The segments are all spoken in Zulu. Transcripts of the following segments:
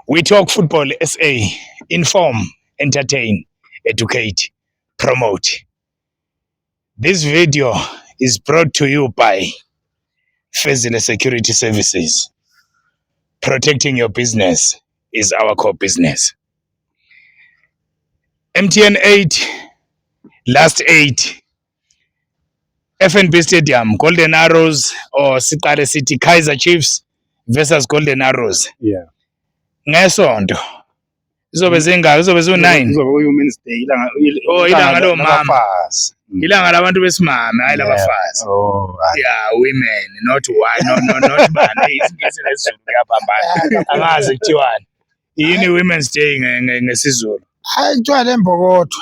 We Talk Football SA. Inform, entertain, educate, promote. This video is brought to you by Fezile Security Services. Protecting your business is our core business. MTN 8, last 8. FNB Stadium, Golden Arrows or siqale sithi Kaizer Chiefs versus Golden Arrows. Ngesonto. Izobe zingaki? Izobe ziwu-9. Kuzobe kuyi-Women's Day, ilanga Oh, ilanga lomama. labafazi. Ilanga labantu besimame, hayi labafazi. Oh, hayi. Yeah, women, not one, no, not bani. IsiNgisi nesiZulu kuyaphambana. Angazi kuthiwani. Yini Women's Day ngesiZulu? Hayi, kuthiwa le mbokotho.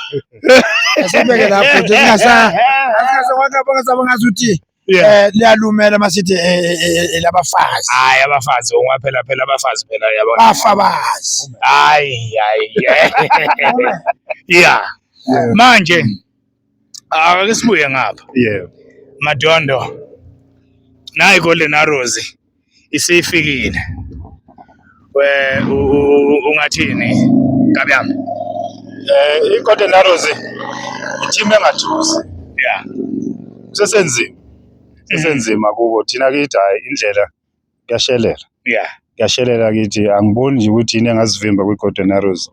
Asibeke lapho nje singasa ngazuthi liyalumela masithi labafazi. Hayi, abafazi ngoba phela abafazi phela yabona. Bafabazi. Hayi, hayi. Yeah. Manje ake sibuye ngapha. Madondo. Nayi Golden Arrows isifikile. We ungathini kabi yami? I-Golden Arrows i-team engathusi. Kusesenzima. Kusesenzima kubo thina kithi, hayi indlela kuyashelela. Kuyashelela kithi, angiboni nje ukuthi yini engasivimba kwi-Golden Arrows.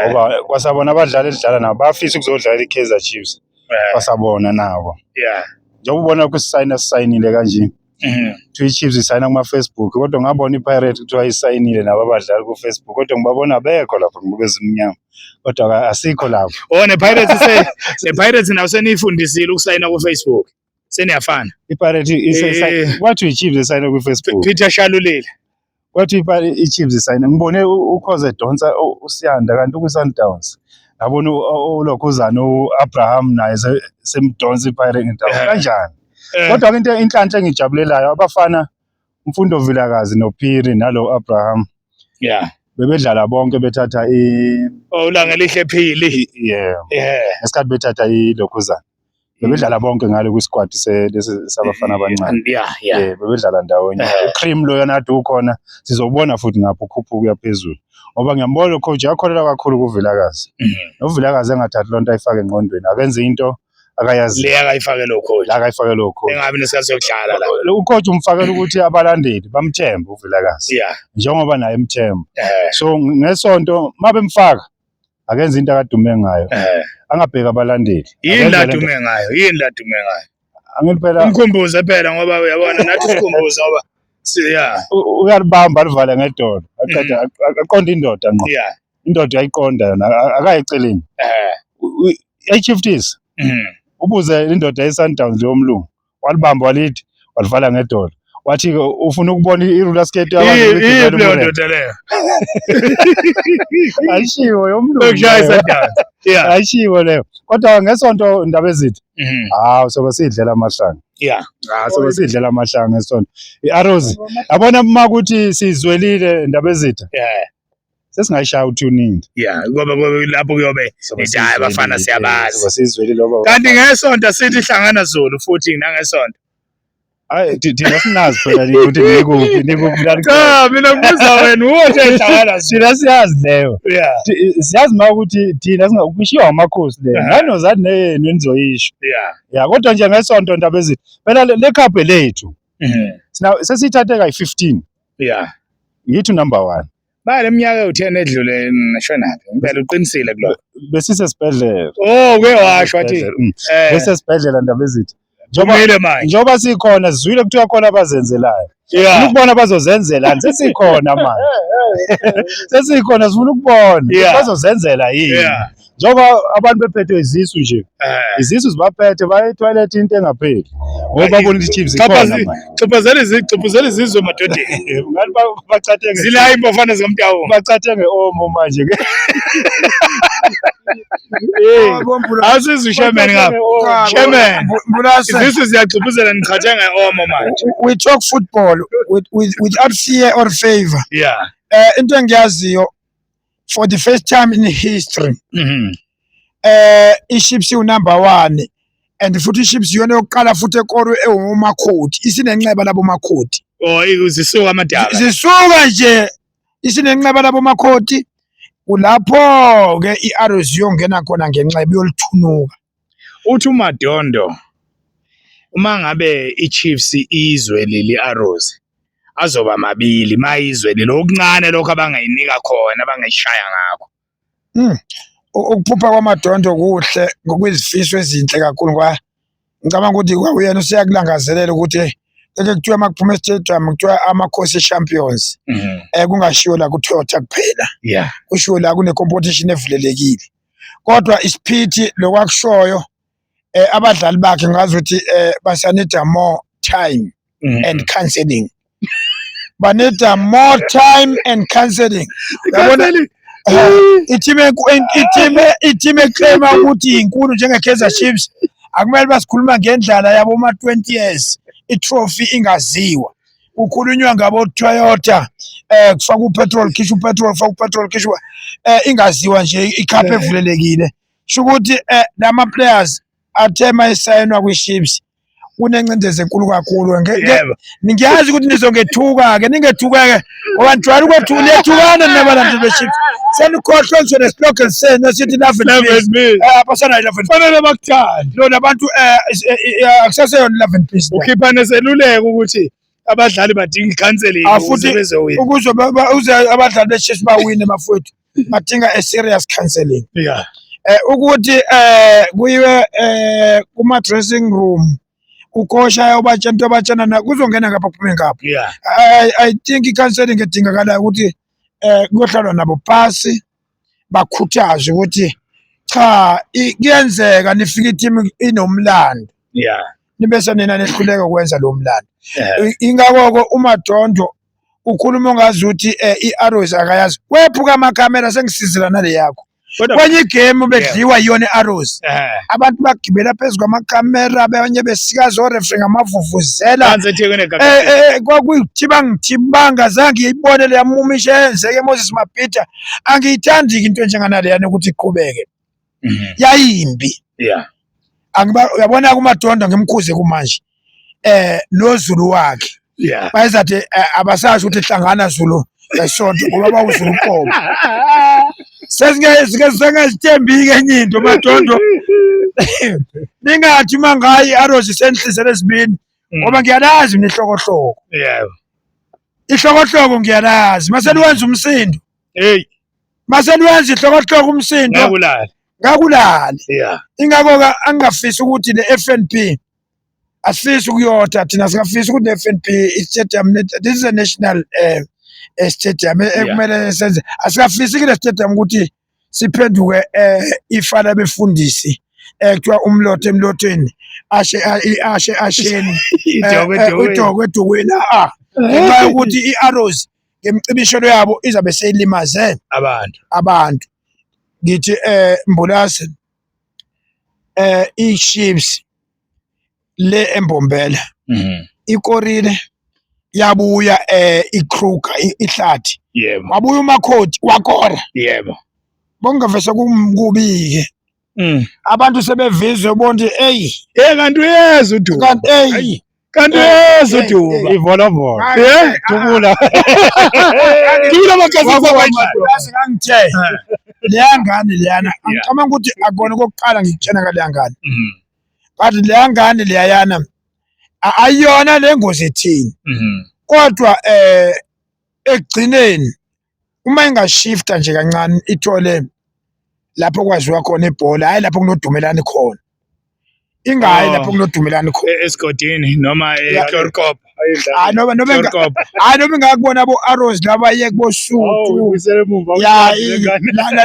Ngoba kwasabona abadlali edlala nabo bafisa ukuzodlala i-Kaizer Chiefs. Kwasabona nabo. Njengoba ubona kusayina sisayinile kanje. Kuthiwa i-Chiefs isayina kuma-Facebook, kodwa ngabona i-Pirates kuthiwa isayinile nabo abadlali ku-Facebook, kodwa ngibabona bekho lapho ngibuka ezimnyama, kodwa asikho lapho. Oh, ne-Pirates se ne-Pirates nawo seniyifundisile ukusayina ku-Facebook. Seniyafana. I-Pirates kwathi i-Chiefs isayina ku-Facebook. Peter Shalulile. Kwathi i-Chiefs isayina, ngibone uKhoze edonsa uSiyanda kanti ukwi-Sundowns. Ngabona uLokhuzana u-Abraham naye semdonsa i-Pirates kanjani. Kodwa into inhlanhla engijabulelayo, abafana Mfundo Vilakazi noPhiri nalo Abraham bebedlala bonke bethatha i Oh, uLangelihle Phili. Yeah. Ngesikhathi bethatha iLokhuzana bebedlala bonke ngale kwisquad lesi sabafana abancane. Bebedlala ndawonye. UCream lo yena ade ukhona, sizobona futhi ngapho ukhuphuka uya phezulu. Ngoba ngiyambona ucoach uyakholelwa kakhulu kuVilakazi. NoVilakazi engathathi lonto ayifake engqondweni, akenze into akayazi. Le akayifake lo coach. La akayifake lo coach. Engabi nesikhathi sokudlala la. Ucoach umfakela ukuthi abalandeli bamthembe uVilakazi. Njengoba naye emthemba. So ngesonto mabemfaka akenze into akadume ngayo. Angabheka abalandeli. Yini Akenze la lento. dume ngayo? Yini la dume ngayo? Angithi phela umkhumbuze phela ngoba uyabona nathi sikhumbuze ngoba siya. Uyalibamba alivale ngedolo. Aqeda aqonde indoda ngqo. Indoda uyayiqonda yona, akayiceleni. I-Chiefs. Ubuze indoda ye-Sundowns leyo mlungu. Walibamba walithi walivala ngedolo. Wathi ke ufuna ukubona i-roller skate yabantu begibela Leyo umurebe. ndoda leyo. Ayishiwo yomlungu. Yokushaya leyo. i-Sundowns. Ayishiwo leyo. Kodwa ngesonto indaba ezithi. Hawu, sobe sidlela amahlanga. Sobe sidlela amahlanga ngesonto. I-Arrows, yabona uma kuthi sizwelile indaba ezithi. Sesingayishaya u-tuning. Ngoba lapho kuyobe Sobe nithi, hayi, abafana sizwelile, siyabazi. sobe sizwelile ngoba Kanti ngesonto sithi hlangana Zulu futhi nangesonto. Hayi, thina sinazi phela nje ukuthi nikuphi, nikuphi la nikhona. Cha, mina ngibuza wena, uwo nje hlangana Zulu. Thina siyazi leyo. Siyazi ma ukuthi thina singakushiwa amakhosi leyo. Nganozani neyenu enizoyisho. Kodwa nje ngesonto ndaba ezithi. Phela le cup lethu. Sina sesithathe kayi-15. Yithu number 1. Ba leminyaka ewu-10 edlule nishonaphi? Impela uqinisile kulokho. Besisesibhedlela. Oh, ke washo wathi. Besisesibhedlela. Besisesibhedlela ndaba ezithi. Kumile manje. Njengoba sikhona sizwile kuthiwa khona abazenzelayo. Sifuna ukubona bazozenzelani, sesikhona manje. Sesikhona sifuna ukubona bazozenzela yini. Njengoba abantu bephethwe izisu nje. Izisu zibaphethe baye etoilet into engapheli. Ngoba babona ukuthi Chiefs ikhona manje. Xhaphazela izizwe emadodeni. Ngathi bachathe nge- Zila imbofana zikaMtawu. Bachathe nge-omo manje ke. Hey, awusizwe Chairman ngapha. Chairman. Mbulase. Izisu ziyaxhuphuzela niqhathe nge-omo manje. We talk football without fear or favor. Into engiyaziyo for the first time in history. I-Chiefs iwu number 1 and futhi i-Chiefs iyona yokuqala futhi ekorwe ewumakhoti, isinenxeba labo makhoti. Oh, zisuka amadala. Zisuka nje Isinenxeba labomakhoti kulapho ke iArrows iyongena khona ngenxeba iyolithunuka. Uthi uMadondo uma ngabe iChiefs izwe leli Arrows azoba mabili mayizwe lelo okuncane lokho abangayinika khona abangayishaya ngakho. Ukuphupha kwaMadondo kuhle ngokwezifiso ezinhle kakhulu ngoba ngicabanga ukuthi kwakuyena useyakulangazelela ukuthi eke kuthiwa uma kuphuma e-stadium kuthiwa amakhosi champions kungashiwo la ku-Toyota kuphela, kushiwo la kune-competition evulelekile. Kodwa isiphithi lokwakushoyo abadlali bakhe ngazi ukuthi basanida more time and counseling, banida more time and counseling. Yabona i-team eclaima ukuthi inkulu njenge-Kaizer Chiefs akumele basikhuluma ngendlala yabo ma-20 years i-trophy ingaziwa, kukhulunywa ngabo Toyota kufaka upetrol, khishwa upetrol, kufaka upetrol, khishwa ingaziwa nje icup evulelekile. Sho ukuthi lama players athe mayisayinwa kwi-Chiefs kunencindezi enkulu kakhulu. Ngiyazi ukuthi nizongethuka-ke, ningethuka-ke ngoba nijwayele ukwethuka, niyethukana nina balandeli be-Chiefs, senikhohlwe ngisho neslogan senu esithi love and peace. Abasanayo love and peace. Fanele bakuthande. Lona abantu akusaseyona love and peace. Ukhipha neseluleko ukuthi abadlali badinga i-counseling ukuze bezowina. Ukuze uze abadlali be-Chiefs bawine bafowethu badinga a serious counseling. Ukuthi kuyiwe kuma dressing room ukosha uyobatshela into abatshena na kuzongena ngapha kuphume ngapha. I think i-counseling edingakalayo ukuthi kuyohlalwa nabo phasi bakhuthazwe ukuthi cha kuyenzeka nifike i-team inomlando nibese nina nehluleka ukwenza lo mlando. Ingakho-ke uMadondo ukhuluma ongazi ukuthi i-Arrows akayazi, wephuka amakhamera sengisizela nale yakho. Kwenye igame bedliwa yiyona i-Arrows, abantu bagibela phezu kwamakhamera, abanye besikaza o-referee ngamavuvuzela. Kwakuyithiba ngithibanga zange ngiyibone leya mumisha eyenzeke Moses Mabhida. Angiyithandi-ke into enjenganaleyana ukuthi iqhubeke, yayimbi. Angiba uyabona kuMadondo ngimkhuze kumanje noZulu wakhe bayezathi abasasho ukuthi hlangana Zulu ngesonto ngoba bawuZulu uqobo. Sesingezithembi-ke enye into Madondo, ningathi uma ngayi i-Arrows isenhlisele ezibini ngoba ngiyalazi mina ihlokohloko. Ihlokohloko ngiyalazi mase liwenza umsindo. Hey, mase liwenza ihlokohloko umsindo ngakulala. Ngakulali. Ingakho-ke angingafisi ukuthi le FNB, asifisi ukuyotha thina, singafisa ukuthi le FNB stadium, this is a national stadium ekumele senze, asikafisi kule stadium ukuthi siphenduke ifa labefundisi kuthiwa umlotha emlotheni, ashe ashe asheni, idokwe edokweni, ngenxa yokuthi i-Arrows ngemicibisholo yabo izabe seyilimaze abantu. Ngithi Mbulase, i-Chiefs le eMbombela ikorile yabuya iKruger ihlathi, wabuya uMakhoti wakora. Bongavese kubi-ke abantu sebevizwe bonke eyi kanti uyeza uDuba. Kanti eyi Kanti uyeza uDuba. Ivolovolo. Dubula. Dubula amakhazi. Yazi ngangithe leya ngane leyana, ngicabanga ukuthi akubona okokuqala ngikutshena ngaleya ngane. Kanti leya ngane leyayana ayiyona le ngozi ethini. Kodwa ekugcineni uma ingashifta nje kancane ithole lapho kwaziwa khona ibhola, hayi lapho kunodumelani khona. Ingayi lapho kunodumelani khona. Esigodini noma eChloorkop. Hayi noma hayi noma ingakubona bo Arrows laba ye kuboSuthu. Ya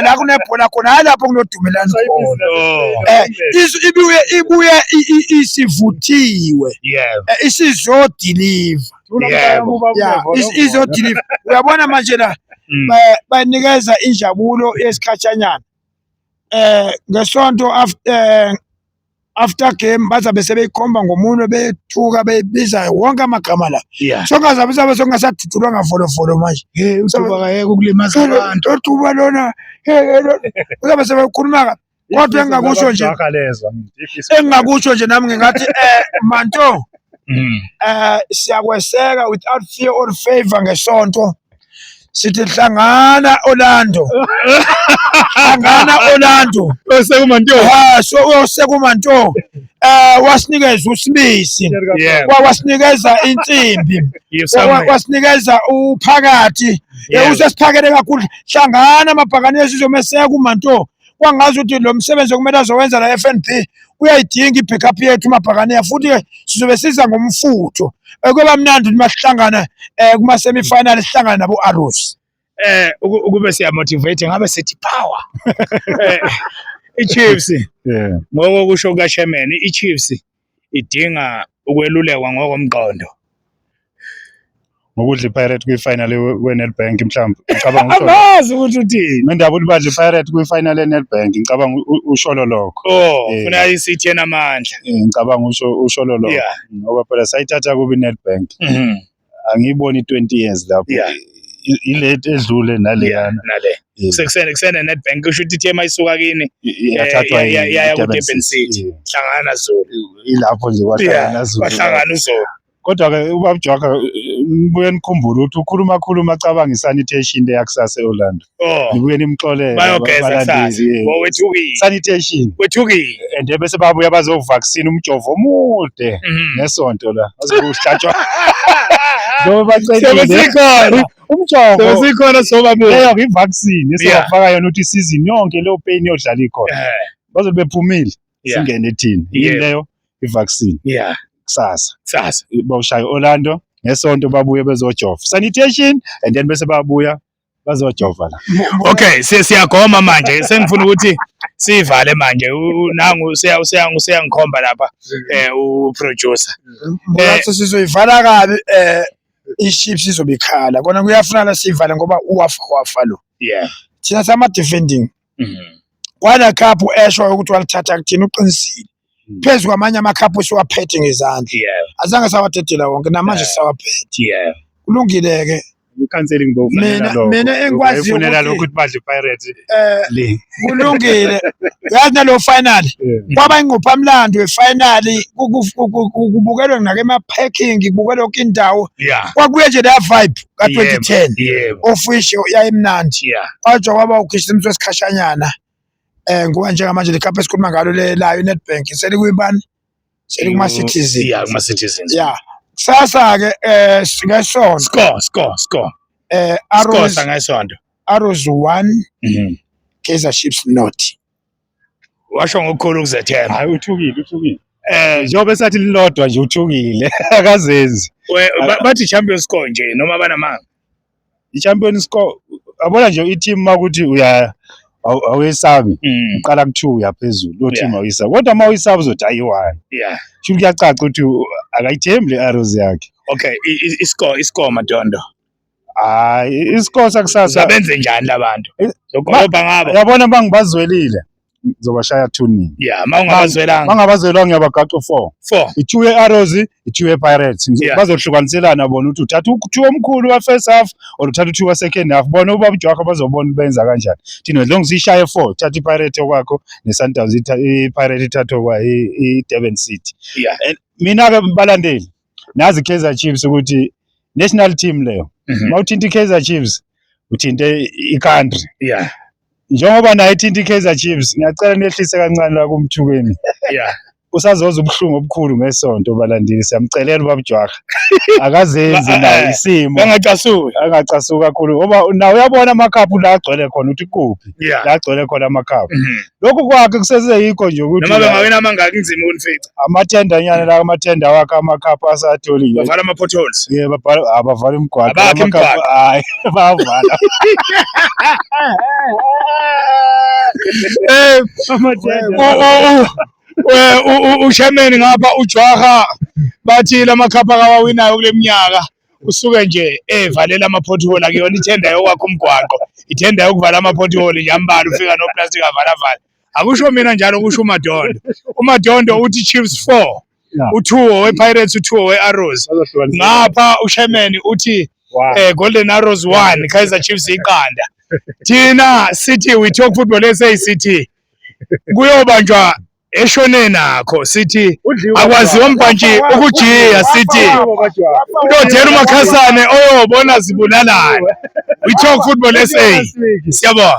la kunebhola khona, hayi lapho kunodumelani khona. Ibuye ibuye isivuthiwe. Isizodeliver. Ya izodeliver. Uyabona manje la banikeza injabulo yesikhatshanyana. Ngesonto after game bazabe sebeyikhomba ngomunwe, bethuka, beyibiza wonke amagama la. Songazabe sabe songasadudulwa ngavolovolo manje. Hey, uDuba kayeke ukulimaza abantu. Uduba lona uzabe sebekhuluma. Kodwa engingakusho nje, nami ngingathi Manto siyakweseka without fear or favor ngesonto. Sithi hlangana Orlando, hlangana Orlando. Osekumanto. Ha, so osekumanto wasinikeza uSibisi, wasinikeza insimbi, wasinikeza uphakathi, usesiphakele kakhulu. Hlangana amabhakane sizomeseka uManto. Kwangazi ukuthi lo msebenzi okumele azowenza la FNB uyayidinga i-backup yethu uMabhakaniya, futhi-ke sizobe siza ngomfutho. Kuyoba mnandi uma sihlangana kuma-semi-final, sihlangane nabo-Arrows. Ukube siya-motivate ngabe sithi power. I-Chiefs ngokokusho kuka-chairman, i-Chiefs idinga ukwelulekwa ngokomqondo. Ngokudla iPirate kwi-final we-Nedbank mhlawumbe ngicabanga usho Angazi ukuthi uthini. Ngendaba ukuthi badla iPirate kwi-final ye-Nedbank, ngicabanga usholo lokho. Oh, funa i-City enamandla. Ngicabanga usho usholo lokho. Ngoba phela sayithatha kubi i-Nedbank. Angiyiboni 20 years lapho. Ile edlule naleyana. Nale. Sekusene Nedbank, kusho ukuthi i-team ayisuka kini yathathwa yaya ku-Durban City. Hlangana Zulu. Ilapho nje kwahlangana Zulu. Kwahlangana uZulu. Kodwa-ke ubaba Jwaka, nibuye nikhumbule ukuthi ukhuluma khuluma acabanga i-sanitation le yakusasa e-Orlando. Oh. Nibuye nimxolele. Bayogeza kusasa. Wethukile. Sanitation. Wethukile. And bese babuya bazovaccine umjovo omude nesonto la. Bazokuhlatshwa. Njengoba bacelile. Sikhona. Umjovo. Sikhona sobabili. Leyo i-vaccine esingafaka yona ukuthi isizini yonke leyo pain yodlala ikhona. Bazobe bephumile. Singene thina. Yini leyo? I-vaccine. Kusasa. Kusasa. Bawushaya Orlando ngesonto babuye bezojova. Sanitation and then bese babuya bazojova la. Okay, siyagoma manje. Sengifuna ukuthi sivale manje. Nangu useyangikhomba lapha u-producer. Mbulatho sizoyivala kabi i-Chiefs izobe ikhala. Kona kuyafunana sivale ngoba uwafa wafa lo. Thina sama defending. Kwana cup esho ukuthi walithatha kuthina, uqinisile. Phezu kwamanye amakhaphu siwaphethe ngezandla. Azange sawadedela wonke, namanje sisawaphethe. Kulungile-ke. I-counseling bowufunela lokho. Mina engikwaziyo ukuthi lokho ukuthi badle Pirates le. Kulungile. Yazi nalo final. Kwaba ingqophamlando we-final, kubukelwe nake ema-parking, kubukelwe yonke indawo. Kwakubuye nje leya vibe ka-2010. Of which yayimnandi. Kwaja kwaba ukhishisa wesikhashanyana. Ngoba njengamanje le cup esikhuluma ngalo le layo Nedbank selikuyibani? Selikuma Citizens. Yeah, kuma Citizens. Yeah. Kusasa ke ngesonto. Score, score. Arrows ngesonto. Arrows 1. Kaizer Chiefs not. Washo ngokukhulu ukuzethemba. Hayi uthukile. Njengoba esathi lilodwa nje uthukile. Akazenzi. Bathi champion score nje noma banamanga. I-champion score yabona nje i-team makuthi uya awuyesabi uqala ku-2 uyaphezulu lo team awuyisabi, kodwa uma uyisabi uzothi ayi-1. Sho kuyacaca ukuthi akayithembi le Arrows yakhe. Okay, iscore Madondo. Hayi, iscore sakusasa benze njani labantu? Zokorobha ngabo. Yabona bangibazwelile ngizobashaya 2-0. Yeah, mawungabazwelanga. Mangabazwelanga ngiyabagaqa 4. 4. I-2 ye-Arrows, i-2 ye-Pirates. Bazohlukaniselana bona ukuthi uthatha u-2 omkhulu wa first half or uthatha u-2 wa second half. Bona ubaba Jwaka bazobona benza kanjani. Thina as long sishaye 4, thatha i-Pirates okwakho ne-Sundowns, i-Pirates ithatha okwa i-Durban City. And mina ke balandeli, nazi i-Kaizer Chiefs ukuthi national team leyo. Mawuthinta i-Kaizer Chiefs, uthinte i-country. Njengoba naye ithinta i-Kaizer Chiefs, ngiyacela nehlise kancane la kumthukeni. Usazoza ubuhlungu obukhulu ngesonto balandeli, siyamcelela ubaba Jwaka. Akazenzi naye isimo. Angacasuki. Angacasuki kakhulu ngoba nawe uyabona amakhaphu la agcwele khona uthi kuphi. La agcwele khona amakhaphu. Lokhu kwakhe kuseseyikho nje ukuthi noma bengawina amangaki inzima ukunifica. Amathenda nyana la amathenda wakhe amakhaphu asatholile. Bavala ama potholes. Yeah, bavala abavala imigwaqo. Abakhe imigwaqo. Hayi, bavala. Ushameni ngapha uJwaha bathi lamakhapha akawawinayo kule minyaka usuke nje evalela ama-pothole, akuyona ithenda yokwakha umgwaqo, ithenda yokuvala ama-pothole nje ambalwa, ufika no-plastic avala avala. Akusho mina njalo, kusho uMadondo. uMadondo uthi Chiefs 4, u-2 we-Pirates, u-2 we-Arrows. Ngapha uShemeni uthi Golden Arrows 1, Kaizer Chiefs iqanda. Thina sithi we talk football SA sithi kuyobanjwa Eshone nakho sithi akwaziwa mbhantshi ukujiya sithi uDodela uMakhasane oyobona zibulalana. We talk football SA. Siyabonga.